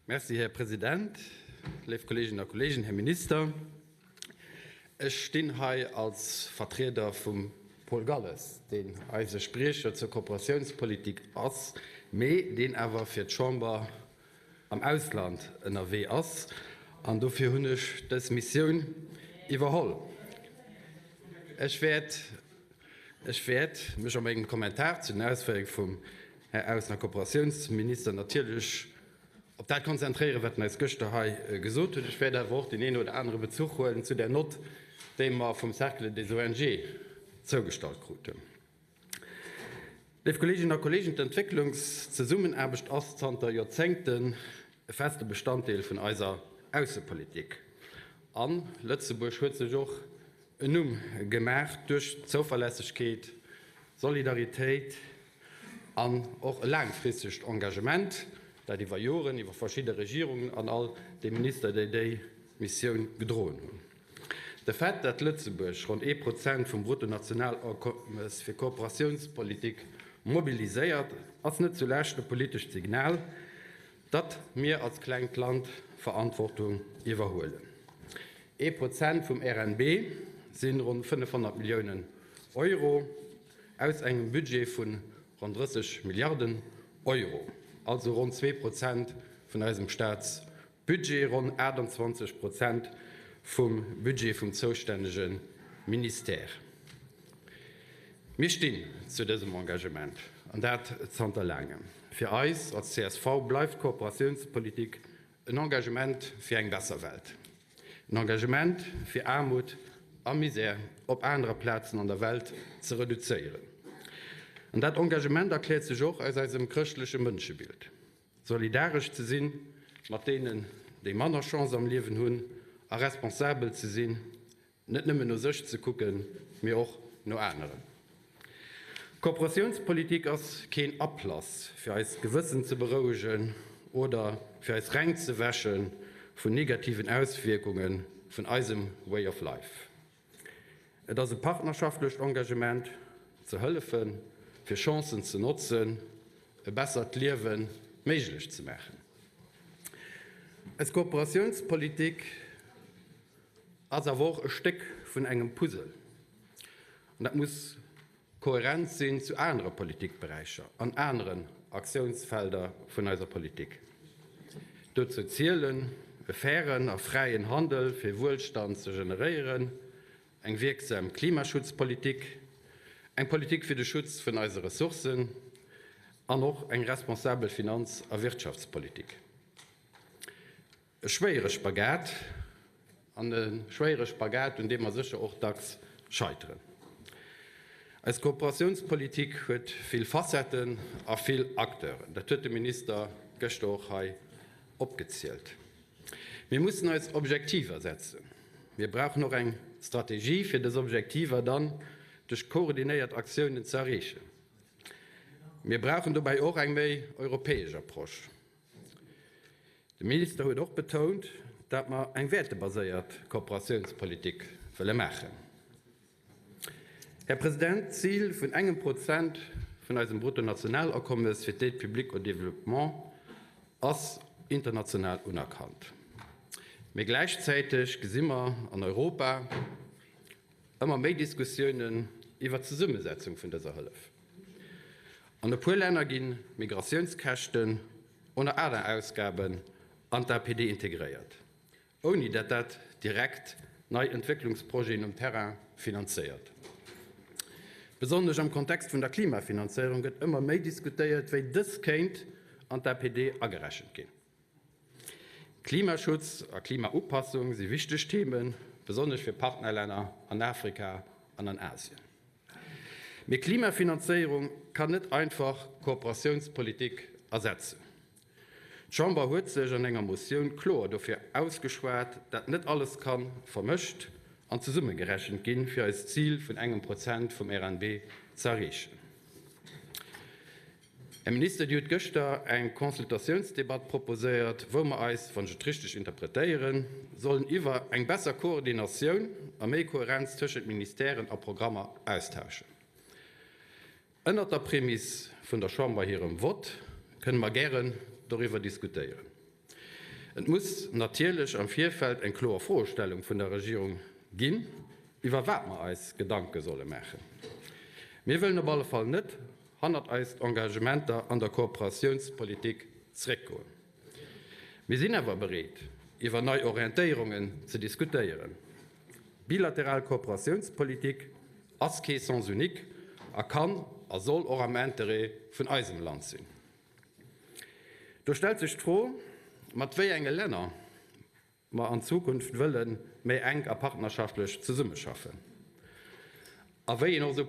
Merci, Här President, léif Kolleeginnen a Kolleegen, Här Minister. Ech stinn hei als Vertrieder vum Paul Galles, deen eise Spriecher zur Kooperatiounspolitik ass, mee deen awer fir d'Chamber am Ausland ënnerwee ass, an dofir hunn ech dës Missioun iwwerholl. Ech wäert, ech wäert mech a mengem Kommentar zu den Ausféierunge vum Här Aussen a Kooperatiounsminister natierlech op dat konzentréieren, wat en eis gëschter hei gesot huet. Ech wäert awer och deen een oder anere Bezuch huelen zu där Nott, déi mer vum Cercle des ONG zougestallt kruten. Léif Kolleeginnen a Kolleegen, d'Entwécklungszesummenaarbecht ass zanter Joerzéngten e feste Bestanddeel vun eiser Aussepolitik. A Lëtzebuerg huet sech och en Numm gemaach duerch Zouverlässegkeet, Solidaritéit an och e laangfristegt Engagement, dat iwwer Joren, iwwer verschidde Regierungen an all déi Minister, déi déi Missioun gedroen hunn. De Fait, datt Lëtzebuerg ronn ee Prozent vum Bruttonationalakommes fir Kooperatiounspolitik mobiliséiert, ass net zulescht e politescht Signal, datt mir als klengt Land Verantwortung iwwerhuelen. Ee Prozent vum RNB si ronn 500 Milliounen Euro aus engem Budget vu ronn 30 Milliarden Euro, also ronn 2% vun eisem Staatsbudget. Budget, ronn 28 Prozent vum Budget vum zoustännege Ministère. Mir stinn zu dësem Engagement, an dat zanter laangem. Fir eis als csv bleift d'Kooperatiounspolitik en Engagement fir eng besser Welt, en Engagement fir Aarmut a Misär op anere Plazen an der Welt ze reduzéieren. An dat Engagement erkläert sech och aus eisem chrëschtleche Mënschebild. Solidaresch ze sinn mat deenen, déi manner Chance am Liewen hunn, a responsabel ze sinn, net nëmmen no sech ze kucken, mee och no aneren. Kooperatiounspolitik ass keen Ablass, fir eist Gewëssen ze berouegen oder fir eis reng ze wäsche vun negativen Auswierkunge vun eisem Way of Life. Et ass e partnerschaftlecht Engagement, ze hëllefen, fir Chancen ze notzen, e bessert Liewe méiglech ze maachen. Eis Kooperatiounspolitik ass awer och e Stéck vun engem Puzzle, an dat muss kohärent sinn zu anere Politikberäicher an aneren Aktiounsfelder vun eiser Politik. Dozou zielen e fairen a fräien Handel fir Wuelstand ze generéieren, eng wierksam Klimaschutzpolitik, eng Politik fir de Schutz vun eise Ressourcen an och eng responsabel Finanz a Wirtschaftspolitik. E schwéiere Spagat, an e schwéiere Spagat, un deem mer sécher och dacks scheiteren. Eis Kooperatiounspolitik huet vill Facetten a vill Acteuren. Dat huet de Minister gëschter och hei opgezielt. Mir mussen eis Objektiver setzen. Mir brauchen och eng Strategie, fir dës Objektiver dann duerch koordinéiert Aktiounen ze erreechen. Mir brauchen dobäi och eng méi europäesch Approche. De Minister huet och betount, dat mer eng wäertebaséiert Kooperatiounspolitik wëlle maachen. Här President, d'Zil vun engem Prozent vun eisem Bruttonationalakommes fir d'Aide publique au développement ass international unerkannt. Mee gläichzäiteg gesi mer an Europa ëmmer méi Diskussiounen iwwer d'Zesummesetzung vun dëser Hëllef. An e puer Länner gi Migratiounskäschten oder aner Ausgaben an d'APD integréiert, ouni dat dat direkt nei Entwécklungsprojeten um Terrain finanzéiert. Besonnesch am Kontext vun der Klimafinanzéierung gëtt ëmmer méi diskutéiert, wéi dës kéint an d'APD agerechent ginn. Klimaschutz a Klimaupassung si wichteg Themen, besonnesch fir Partnerlänner an Afrika an an Asien. Mee Klimafinanzéierung kann net einfach Kooperatiounspolitik ersetzen. D'Chamber huet sech an enger Motioun kloer dofir ausgeschwat, dat net alles ka vermëscht an zesummegerechent ginn, fir eist Zil vun engem Prozent vum RNB ze erreechen. Här Minister, Dir hutt gëschter eng Consultatiounsdebatt proposéiert, wou mer eis, wann ech et richteg interpretéieren, sollen iwwer eng besser Koordinatioun a méi Kohärenz tëschent Ministèren a Programmer austauschen. Ënnert der Prämiss vun der Chamber hirem Vott kënne mer gären doriwwer diskutéieren. Et muss natierlech am Virfeld eng kloer Froestellung vun der Regierung ginn, iwwer wat mer eis Gedanke solle maachen. Mir wëllen op alle Fall net hannert eis Engagementer an der Kooperatiounspolitik zréckgoen. Mir sinn awer bereet, iwwer nei Orientéierungen ze diskutéieren. Bilateral Kooperatiounspolitik ass kee Sens unique a kann a soll och am Interêt vun eisem Land sinn. Do stellt sech d'Fro, mat wéi enge Länner mer an Zukunft wëlle méi enk a partnerschaftlech zesummeschaffen a wéi een och esou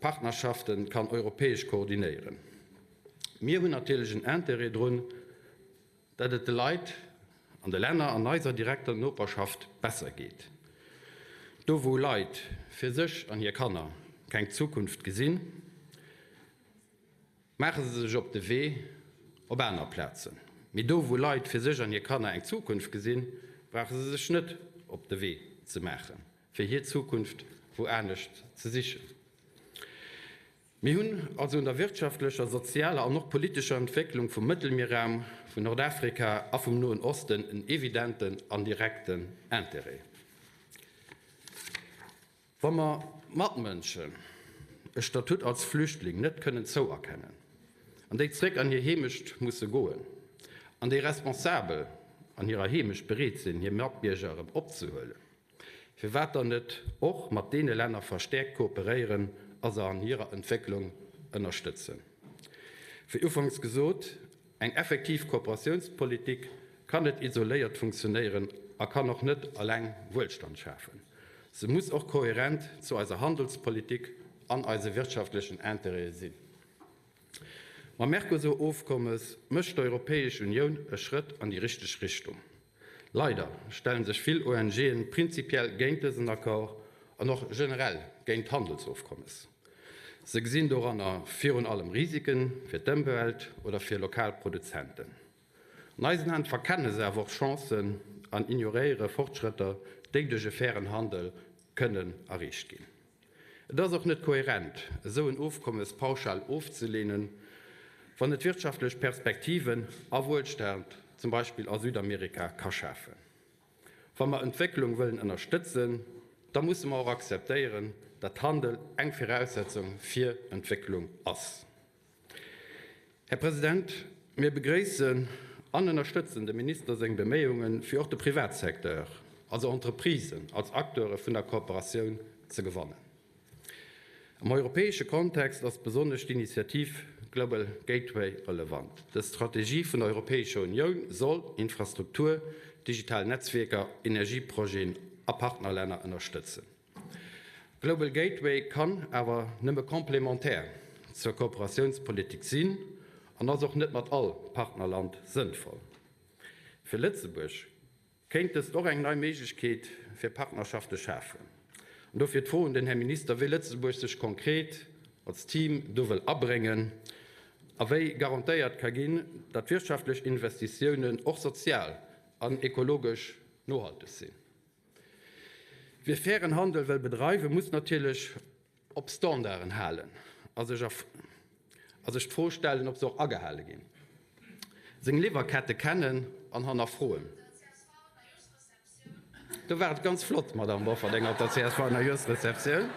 Partnerschafte kann europäesch koordinéieren. Mir hunn natierlech en Interêt drun, datt et de Leit an de Länner an eiser direkter Noperschaft besser geet. Do wou Leit fir sech an hir Kanner keng Zukunft gesinn, maache se sech op de Wee op aner Plazen. Mee do wou Leit fir sech an hir Kanner eng Zukunft gesinn, brauche se sech net op de Wee ze maachen, fir hir Zukunft wou anescht ze sichen. Mir hunn also un der wirtschaftlecher, sozialer an och politescher Entwécklung vum Mëttelmierraum, vun Nordafrika a vum Noen Osten en evidenten an direkten Intérêt. Wa mer Matmënschen e Statut als Flüchtling net kënnen zouerkennen an déi zréck an hir Heemecht musse goen an déi Responsabel an hirer Heemecht bereet sinn, hir Matbierger erëm opzehuelen, firwat dann net och mat deene Länner verstäerkt kooperéieren a se an hirer Entwécklung ënnerstëtzen? Wéi ufanks gesot, Eng effektiv Kooperatiounspolitik kann net isoléiert funktionéieren a kann och net eleng Wuelstand schafen. Se muss och kohärent zu eiser Handelspolitik an eise wirtschaftlechen Intérêtë sinn. Mam Mercosur-Ofkommes mécht d'Europäesch Unioun e Schrëtt an déi richteg Richtung. Leider stelle sech vill ONGen prinzipiell géint dësen Accord an och generell géint Handelsofkommes. Se gesinn doranner virun allem Risike fir d'Ëmwelt oder fir lokal Produzenten. An eisen Aen verkenne se awer och Chancen an ignoréiere Fortschrëtter, déi duerch e fairen Handel kënnen erreecht ginn. Et ass och net kohärent, esou en Ofkommes pauschal ofzeleenen, wann et wirtschaftlech Perspektiven a Wuelstand zum Beispill a Südamerika ka schafen. Wa mer Entwécklung wëllen ënnerstëtzen, da musse mer och akzeptéieren, datt Handel eng Viraussetzung fir Entwécklung ass. Här President, mir begréissen an ënnerstëtzen dem Minister seng Beméiungen, fir och de Privatsecteur, also Entreprisen, als Acteure vun der Kooperatioun ze gewannen. Am europäesche Kontext ass besonnesch d'Initiativ Global Gateway relevant. Dës Strategie vun der Europäescher Unioun soll Infrastruktur, digital Netzwierker, Energieprojeten a Partnerlänner ënnerstëtzen. Global Gateway kann awer nëmme complémentaire zur Kooperatiounspolitik sinn an ass och net mat all Partnerland sënnvoll. Fir Lëtzebuerg kéint dëst och eng nei Méiglechkeet fir Partnerschafte schafen. An dofir d'Fro un den Här Minister, wéi Lëtzebuerg sech konkret als Team do wëll abréngen a wéi garantéiert ka ginn, datt wirtschaftlech Investitiounen och sozial an ekologesch nohalteg sinn. Wie fairen Handel wëll bedreiwen, muss natierlech op Standarden halen a sech a sech d'Fro stellen, ob se och agehale ginn. Seng Liwwerkette kennen an hannerfroen. Do war et ganz flott, Madamm Bofferding, op der CSV-Neijooschreceptioun.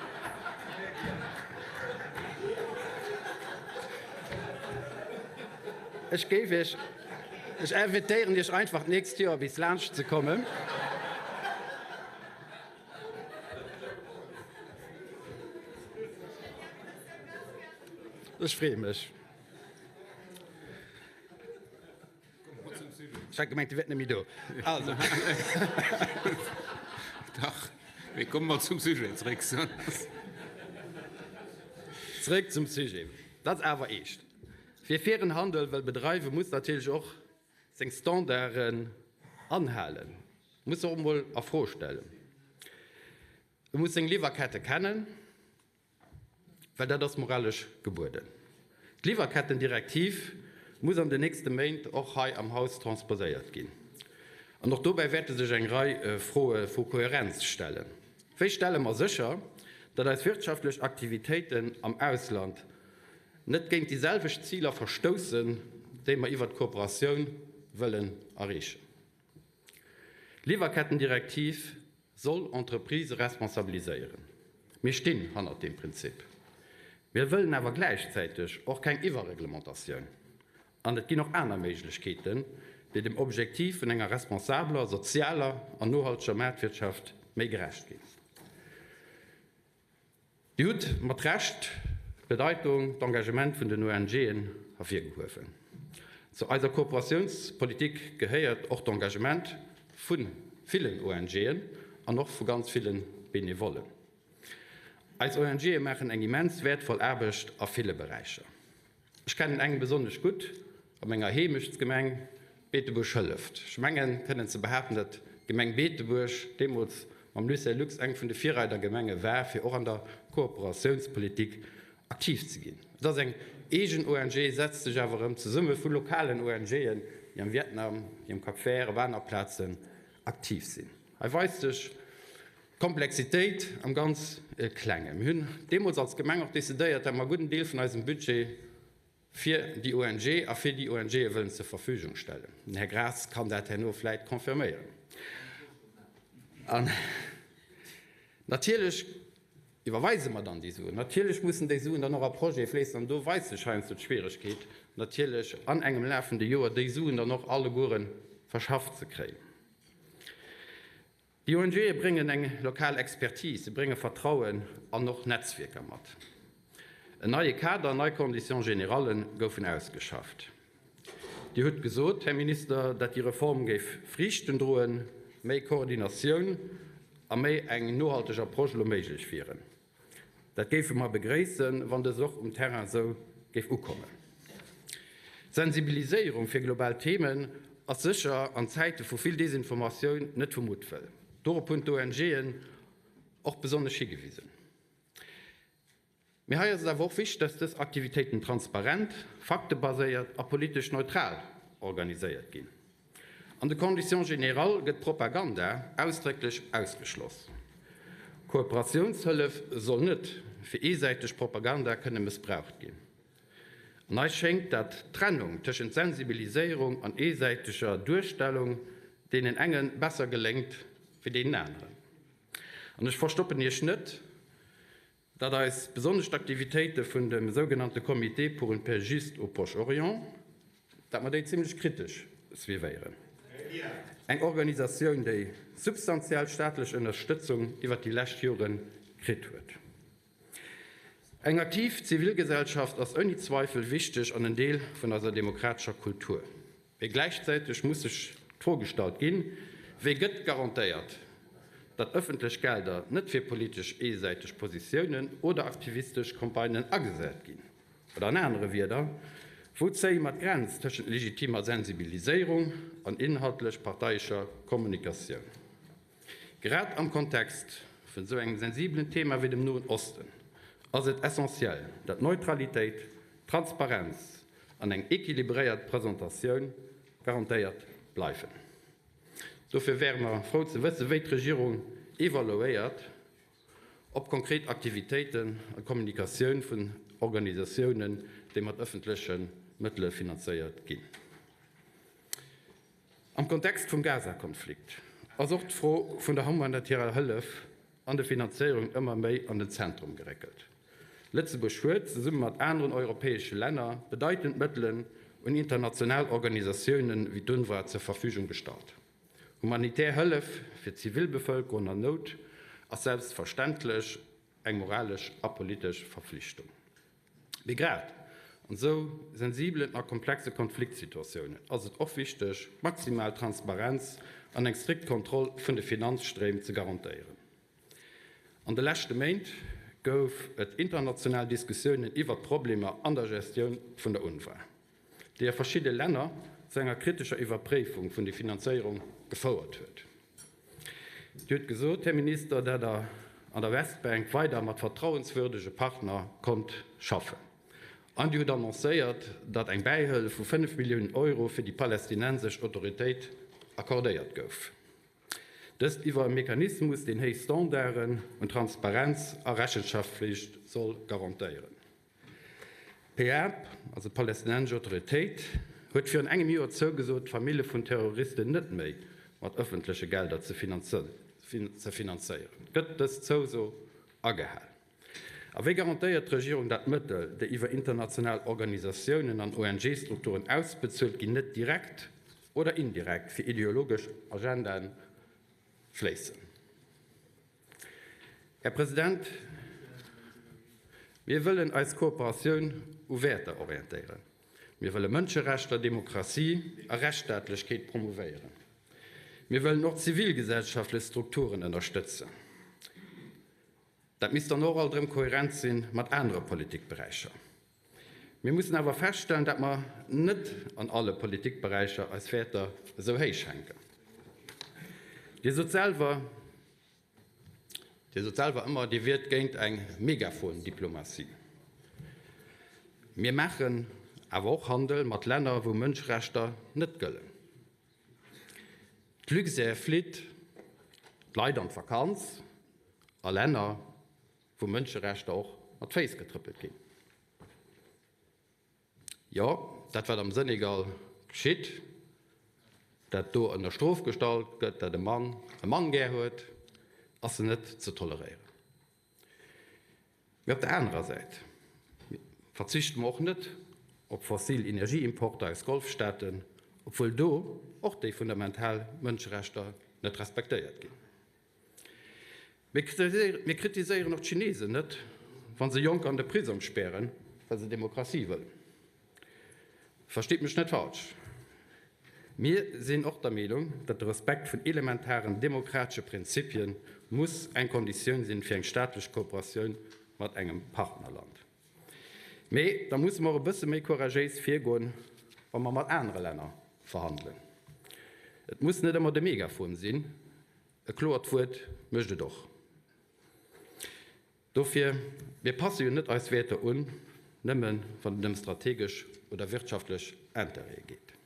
Ech géif Iech. Ech invitéieren Iech einfach d'nächst Joer bis laanscht ze kommen. Ech freeë mech. Ech hat gemengt, Dir wiert net méi do. Also. Dach, mee komme mer zum Sujet zréck. Zréck zum Sujet. Dat ass awer eescht. Wie fairen Handel wëll bedreiwen, muss natierlech och seng Standarden anhalen, muss se och emol a Fro stellen. E muss seng Liwwerkette kennen, well dat ass moralesch gebueden. D'Liwwerkettendirektiv muss an den nächste Méint och hei am Haus transposéiert ginn. An och dobäi wäerte sech eng Rei Froe vu Kohärenz stellen. Wéi stelle mer sécher, datt eis wirtschaftlech Aktivitéiten am Ausland net géint déi selwecht Ziler verstoussen, déi mer iwwert d'Kooperatioun wëllen erreechen. D'Liwwerkettendirektiv soll Entreprisë responsabiliséieren. Mir stinn hannert deem Prinzip. Mir wëllen awer gläichzäiteg och keng Iwwerreglementatioun. An et ginn och aner Méiglechkeeten, déi dem Objektiv vun enger responsabeler, sozialer an nohalteger Maartwirtschaft méi gerecht ginn. Dir hutt mat Recht d'Bedeitung, d'Engagement vun den ONGen ervirgehuewen. Zu eiser Kooperatiounspolitik gehéiert och d'Engagement vu villen ONGen an och vu ganz ville Benevollen. Eis ONGe maachen eng immens wäertvoll Aarbecht a ville Beräicher. Ech kennen eng besonnesch gutt a menger Heemechtsgemeng Beetebuerg Hëlleft. Ech mengen, kënnen ze behaapten, datt d'Gemeng Beetebuerg deemools mam Lucien Lux eng vun de Virreidergemenge war, fir och an der Kooperatiounspolitik aktiv ze ginn. Et ass eng eegen ONG, setzt sech awer erëm zesumme vu lokalen ONGen, déi am Vietnam, déi am Cap Vert, op aner Plazen aktiv sinn. Hei weist sech d'Komplexitéit am ganz Klengen. Mir hunn deemools als Gemeng och decidéiert, dat mer e gudden Deel vun eisem Budget fir déi ONG a fir déi ONGe wëllen zur Verfügung stellen. Den Här Graas kann dat herno vläit confirméieren. An natierlech iwwerweise mer dann déi Suen. Natierlech mussen déi Suen dann och a Projete fléissen. An do weist sech heiansdo d'Schwieregkeet, natierlech an engem lafende Joer déi Suen dann och allegueren verschafft ze kréien. Déi ONGe bréngen eng lokal Expertise, se brénge Vertrauen an och Netzwierker mat. En neie Kader, nei Conditions générales goufen ausgeschafft. Dir hutt gesot, Här Minister, datt déi Reform géif Friichten droen, méi Koordinatioun a méi eng nohalteg Approche elo méiglech wieren. Dat géife mer begréissen, wann dës och um Terrain esou géif ukommen. D'Sensibiliséierung fir global Themen ass sécher an Zäite vu vill Desinformatioun net vu Muttwëll. Dorop hunn d'ONGen och besonnesch higewisen. Mee hei ass et awer och wichteg, dass dës Aktivitéiten transparent, faktebaséiert a politesch neutral organiséiert ginn. An de Conditions générales gëtt Propaganda ausdrécklech ausgeschloss. Kooperatiounshëllef soll net fir eesäiteg Propaganda kënne mëssbraucht ginn. An eis schéngt, dat d'Trennung tëschent Sensibiliséierung an eesäiteger Duerstellung deenen enge besser geléngt wéi deenen aneren. An ech verstoppen Iech net, Datt eis besonnesch d'Aktivitéite vun dem sougenannte Comité pour une paix juste au Proche-Orient, datt mer déi zimlech kritesch suivéieren. Eng Organisatioun, déi substantiell staatlech Ënnerstëtzung iwwert déi lescht Jore kritt huet. Eng aktiv Zivilgesellschaft ass ouni Zweifel wichteg an en Deel vun eiser demokratescher Kultur. Mee gläichzäiteg muss sech d'Fro gestallt ginn, Wéi gëtt garantéiert, datt ëffentlech Gelder net fir politesch eesäiteg Positiounen oder aktivistesch Campagnen agesat ginn? Oder an anere Wierder, Wou zéie mer d'Grenz tëschent legitimer Sensibiliséierung an inhaltlech parteiescher Kommunikatioun? Grad am Kontext vun esou engem sensibelen Thema wéi dem Noen Osten ass et essentiell, datt Neutralitéit, Transparenz an eng equilibréiert Presentatioun garantéiert bleiwen. Dofir wäre mer frou ze wëssen, wéi d'Regierung evaluéiert, ob konkret Aktivitéiten a Kommunikatioun vun Organisatiounen, déi mat ëffentleche Mëttele finanzéiert ginn. Am Kontext vum Gaza-Konflikt ass och d'Fro vun der humanitärer Hëllef an der Finanzéierung ëmmer méi an den Zentrum geréckelt. Lëtzebuerg huet, zesumme mat aneren europäesche Länner, bedeitend Mëttelen un international Organisatioune wéi d'UNRWA zur Verfügung gestallt. Humanitär Hëllef fir d'Zivilbevëlkerung an Nout ass selbstverständlech eng moralesch a politesch Verflichtung. Mee grad an esou sensibelen a komplexe Konfliktsituatiounen ass et och wichteg, maximal Transparenz an eng strikt Kontroll vun de Finanzstréim ze garantéieren. An de leschte Méint gouf et international Diskussiounen iwwert d'Problemer an der Gestioun vun der UNRWA, déi a verschidde Länner zu enger kritescher Iwwerpréifung vun de Finanzéierung gefouert huet. Dir hutt gesot, Här Minister, dat Der an der Westbänk weider mat vertrauenswürdege Partner konnt schaffen. An Dir hutt annoncéiert, datt eng Bäihëllef vu 5 Milliounen Euro fir déi palästinensesch Autoritéit accordéiert gouf. Dëst iwwer e Mechanismus, deen héich Standarden un Transparenz a Rechenschaftflicht soll garantéieren. D'PAP, also d'Palästinensesch Autoritéit. huet virun engem Joer zougesot, d'Famille vun Terroristen net méi mat ëffentleche Gelder ze finanzéieren. Gëtt dës Zouso agehal? A wéi garantéiert d'Regierung, dat d'Mëttel, déi iwwer international Organisatiounen an ONG-Strukturen ausbezuelt ginn, net direkt oder indirekt fir ideologesch Agendaen fléissen? Här President, mir wëllen eis Kooperatioun u Wäerter orientéieren. Mir wëlle Mënscherechter, Demokratie a Rechtsstaatlechkeet promouvéieren. Mir wëllen och zivilgesellschaftlech Strukturen ënnerstëtzen. Dat misst dann och alt erëm kohärent si mat anere Politikberäicher. Mir mussen awer feststellen, dat mer net an alle Politikberäicher eis Wäerter esou héich hänken. Dir sot selwer, Dir sot selwer ëmmer, Dir wiert géint eng Megafon-Diplomatie. Mir maachen awer och Handel mat Länner, wou Mënscherechter net gëllen. D'Luxair flitt d'Leit an d'Vakanz a Länner, wou Mënscherechter och mat Féiss getrëppelt ginn. Jo, dat wat am Senegal geschitt, dat do ënner Strof gestallt gëtt, dat e Mann e Mann gär huet, ass net ze toleréieren. Mee op der anerer Säit verzichte mer och net op fossil Energieimporter aus Golfstaaten, obwuel do och déi fundamental Mënscherechter net respektéiert ginn. Mir kritiséieren och d'Chinesen net, wa se Jonker an de Prisong spären, well se Demokratie wëllen. Verstitt mech net falsch, Mir sinn och der Meenung, datt de Respekt vun elementaren demokratesche Prinzipie muss eng Konditioun sinn fir eng staatlech Kooperatioun mat engem Partnerland. Mee da musse mer och e bësse méi couragéis virgoen, wa mer mat anere Länner verhandelen. Et muss net ëmmer de Megafon sinn, E kloert Wuert mécht et och. Dofir, mir passe jo net eis Wäerter un, nëmmen wann et ëm strategesch oder wirtschaftlech Intérêtë geet.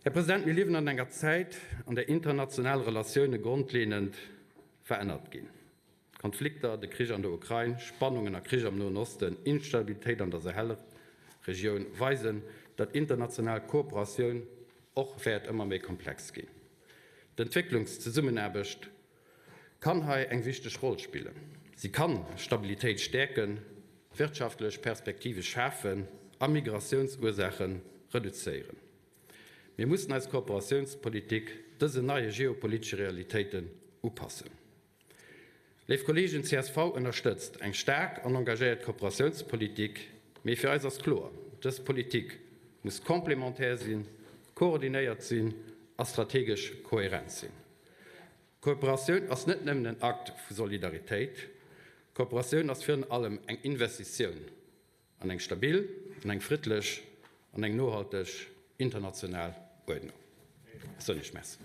Här President, mir liewen an enger Zäit, an där international Relatioune grondleeënd verännert ginn. Konflikter, de Krich an der Ukrain, Spannungen a Krich am Noen Osten, Instabilitéit an der Sahelregioun weisen, datt international Kooperatioun och wäert ëmmer méi komplex ginn. D'Entwécklungszesummenaarbecht kann hei eng wichteg Roll spillen. Si kann Stabilitéit stäerken, wirtschaftlech Perspektive schafen a Migratiounsursaache reduzéieren. Mir mussen eis Kooperatiounspolitik dësen neie geopolitesche Realitéiten upassen. Léif Kolleegen, csv ënnerstëtzt eng staark an engagéiert Kooperatiounspolitik, mee fir eis ass kloer, Dës Politik muss complémentaire sinn, koordinéiert sinn a strategesch kohärent sinn. Kooperatioun ass net nëmmen en Akt vu Solidaritéit, Kooperatioun ass virun allem eng Investitioun an eng stabil, an eng friddlech an eng nohalteg international Uerdnung. Ech soen Iech Merci.